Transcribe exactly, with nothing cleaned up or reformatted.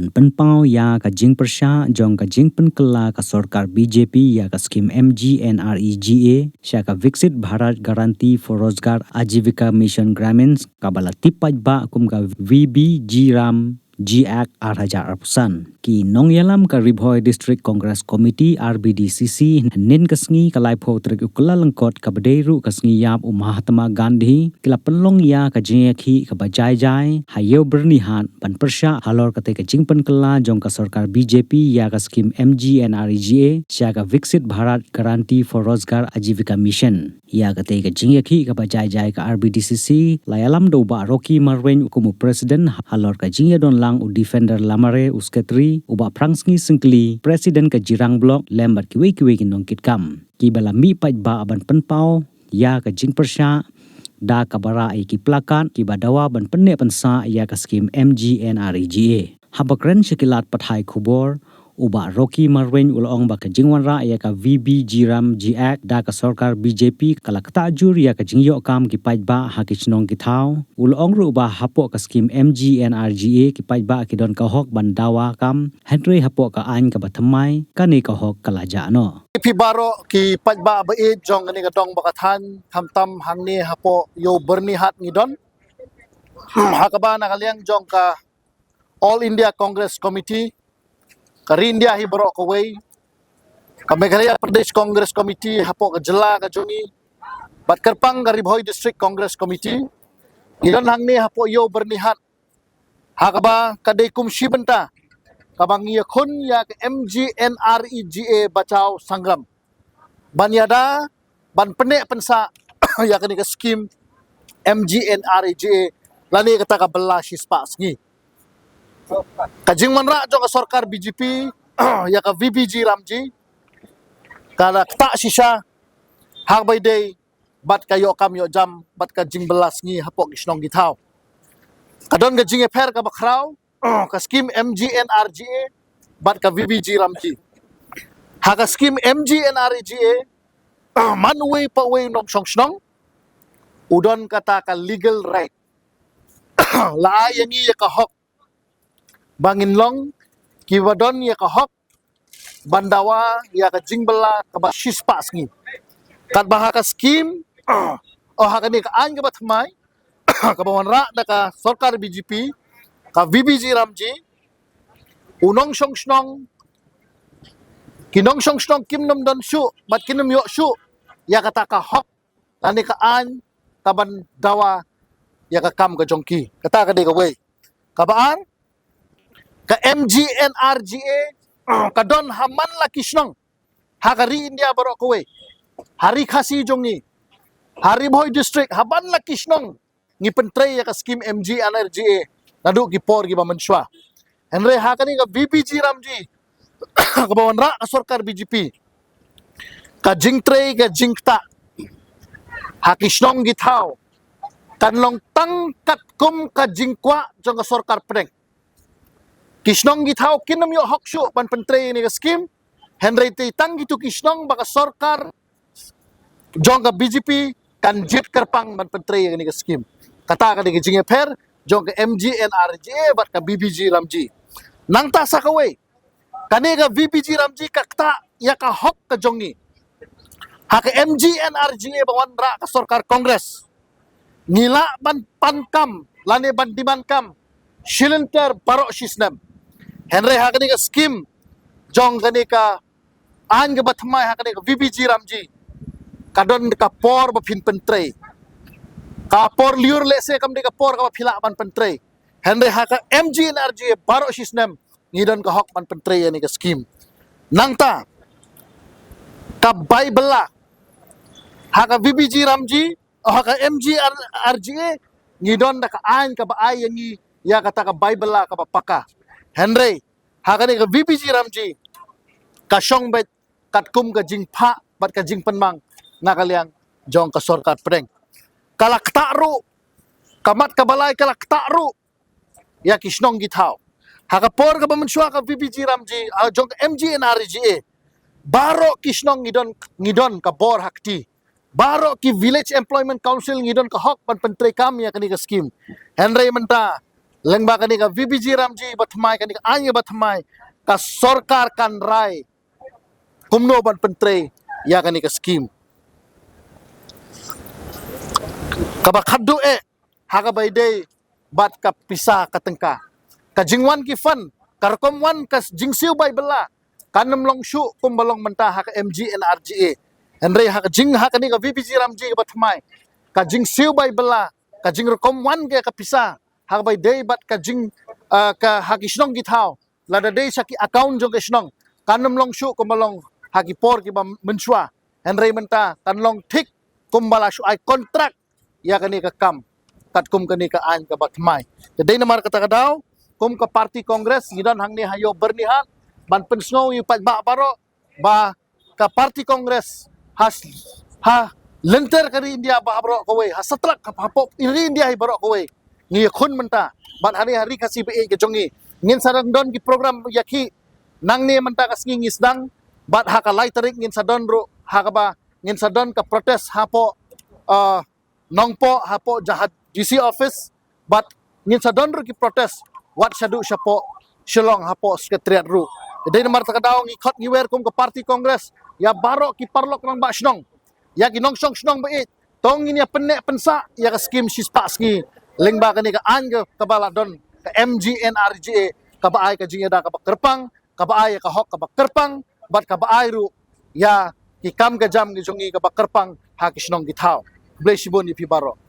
Pynpaw ïa ka jingpyrshah jong ka jingpynkylla ka sorkar B J P ïa ka skim M G N R E G A sha ka Viksit Bharat Guarantee for Rozgar Ajivika Mission Gramin, kaba la tip paidbah kum ka V B G RAM G Act ar hajar arphew san. Ki nongïalam ka Ri Bhoi District Congress Committee, R B D C C, hynnin ka sngi ka laiphew tarik u Kyllalyngkot kaba dei ruh ka sngi ïap u Mahatma Gandhi, ki la pynlong ïa ka jingïakhih kaba jai jai ha Ïew Byrnihat ban pyrshah halor katei ka jingpynkylla jong ka sorkar B J P ïa ka skim M G N R E G A sha ka Viksit Bharat Guarantee for Rozgar Ajivika Mission. Ïa katei ka jingïakhih kaba jai jai ka R B D C C la ïalam da u Bah Rocky Marwein kum u president, halor ka jingïadon lang u Defender Lamare u secretary, u Bah Prangsngi Syngkli, president ka Jirang Block, lem bad kiwei kiwei ki nongkitkam. Kiba la mih paidbah ban pynpaw ïa ka jingpyrshah da kaba rah ïa ki plakat kiba dawa ban pynneh pynsah ïa ka skim M G N R E G A. Haba kren sha ki lad pathai khubor, u Bah Rocky Marwein u la ong ba ka jingwanrah ïa ka V B G RAM G Act da ka sorkar B J P ka la ktah jur ïa ka jingïoh kam ki paidbah ha ki shnong ki thaw. U la ong ruh ba hapoh ka skim M G N R E G A ki paidbah ki don ka hok ban dawa kam, hynrei hapoh ka aiñ kaba thymmai kane ka hok ka la jah noh. Phi baroh ki paidbah ba ïeit jong kane ka dong ba ka thaiñ, khamtam hangne hapoh Ïew Byrnihat ngi don. Ha kaba na ka liang jong ka All India Congress Committee, ka Ri India hi baroh kawei, ka Meghalaya Pradesh Congress Committee hapoh ka jylla ka jong ngi, bad kyrpang ka Ri Bhoi District Congress Committee, ngi don hangne hapoh Ïew Byrnihat, ha kaba ka dei kum shi bynta kaba ngi ïakhun ïa ka M G N R E G A Bachao Sangram. Ban ïada ban pynneh pynsah ïa kane ka skim M G N R E G A lane kata ka bylla shispah sngi. Ka jingwanrah jong ka sorkar B J P ïa ka V B G RAM G ka la ktah shisha ha kaba ïadei bad ka ïoh kam ïoh jam bad ka jingbylla sngi hapoh ki shnong ki thaw. Ka don ka jingïapher kaba khraw ka skim M G N R E G A bad ka V B G RAM G. Ha ka skim M G N R E G A, man uwei pa uwei u nongshong shnong u don kata ka legal right. La ai ïa ngi ïa ka hok ba ngin long kiba don ïa ka hok ban dawa ïa ka jingbylla kaba shispah sngi. Katba ha ka skim, oh, ha kane ka aiñ kaba thymmai kaba wanrah da ka sorkar B J P, ka V B G RAM G, u nongshong shnong, ki nongshong shnong kim nym don shuh bad kim nym ïoh shuh ïa kata ka hok lane ka aiñ kaban dawa ïa ka kam ka jong ki. Kata ka dei kawei. Kaba ar, ka M G N R E G A ka don ha man la ki shnong ha ka Ri India baroh kawei, ha Ri Khasi jong ngi, ha Ri Bhoi District, ha man la ki shnong ngi pyntrei ïa ka skim M G N R E G A naduh ki por kiba mynshuwa. Hynrei ha kane ka V B G RAM G kaba wanrah ka sorkar B J P, ka jingtrei ka jingktah ha ki shnong ki thaw kan long tang katkum ka jingkwah jong ka sorkar pdeng. Ki shnong ki thaw kin nym ïoh hok shuh ban pyntrei ïa kane ka skim, hynrei te tang kito ki shnong ba ka sorkar jong ka B J P kan jied kyrpang ban pyntrei ïa kane ka skim. Kata ka dei ka jingïapher jong ka M G N R E G A bad ka V B G RAM G. Nangta sa kawei, kane ka V B G RAM G ka ktah ïa ka hok ka jong ngi. Ha ka M G N R E G A ba wanrah ka sorkar Congress, ngi lah ban pan kam lane ban demand kam shi lynter baroh shi snem. Hynrei ha kane ka skim jong kane ka aiñ kaba thymmai, ha kane ka V B G RAM G, ka don ka por ba phin pyntrei. Ka por lyiur lehse kam dei ka por kaba phi lah ban pyntrei. Hynrei ha ka M G N R E G A baroh shi snem ngi don ka hok ban pyntrei ïa kane ka skim. Nangta ka bai bylla, ha ka V B G RAM G, ha ka M G N R E G A ngi don da ka aiñ kaba ai ïa ngi ïa kata ka bai bylla kaba paka. Hynrei ha kane ka V B G RAM G ka shong beit katkum ka jingphah bad ka jingpynmang na ka liang jong ka sorkar pdeng. Ka la ktah ruh, ka mat kaba lai ka la ktah ruh ïa ki shnong ki thaw. Ha ka por kaba mynshuwa ka V B G RAM G, ah, jong ka M G N R E G A, baroh ki shnong ngi don, ngi don ka bor ha kti. Baroh ki Village Employment Council ngi don ka hok ban pyntrei kam ïa kane ka skim. Hynrei mynta lyngba kane ka VBG Ramji ba thymmai, kane ka aiñ ba thymmai, ka sorkar kan rai kumno ban pyntrei ïa kane ka skim kaba khatduh eh ha kaba ïadei bad ka pisa ka tyngka. Ka jingwan ki fund, ka rukom wan ka jingsiew bai bylla, kan ym long shuh kumba long mynta ha ka MGNREGA. Hynrei ha ka jing, ha kane ka VBG Ramji ba thymmai, ka jingsiew bai bylla, ka jingrukom wan ka pisa ha kaba ïadei bad ka jing, ah, ka ha ki shnong ki thaw, lada dei sha ki account jong ka shnong, kan ym long shuh kumba long ha ki por kiba mynshuwa. Hynrei mynta kan long thik kumba la shu ai kontrak ïa kane ka kam katkum kane ka aiñ kaba thymmai. Te dei namar kata ka daw, kum ka party Congress ngi don hangne ha Ïew Byrnihat ban pynsngew ïa u paidbah baroh ba ka party Congress ha, ha lynter ka ri India baroh kawei, ha satlak ka hapoh ri India hi baroh kawei, ngi ïakhun mynta. Bad hangne ha Ri Khasi ba ïeit ka jong ngi, ngin sa don, don ki program ïa ki, nangne mynta ka sngi ngi sdang, bad ha ka lai tarik ngin sa don ruh ha kaba ngin sa don ka protest hapoh, ah, Nongpoh, hapoh jahaj DC office, bad ngin sa don ruh ki protest wat shaduh shapoh Shillong hapoh secretariat ruh. Dei namar kata ka daw ngi khot ngi wer kum ka party Congress ïa baroh ki paralok rangbah shnong, ïa ki nongshong shnong ba ïeit, to ngin ïa pynneh pynsah ïa ka skim shispah sngi lyngba kane ka aiñ ka, kaba la don, ka MGNREGA, kaba ai ka jingïada kaba kyrpang, kaba ai ka hok kaba kyrpang, bad kaba ai ruh ïa ki kam ka jam ki jong ngi kaba kyrpang ha ki shnong ki thaw. Khublei shibun ïa phi baroh.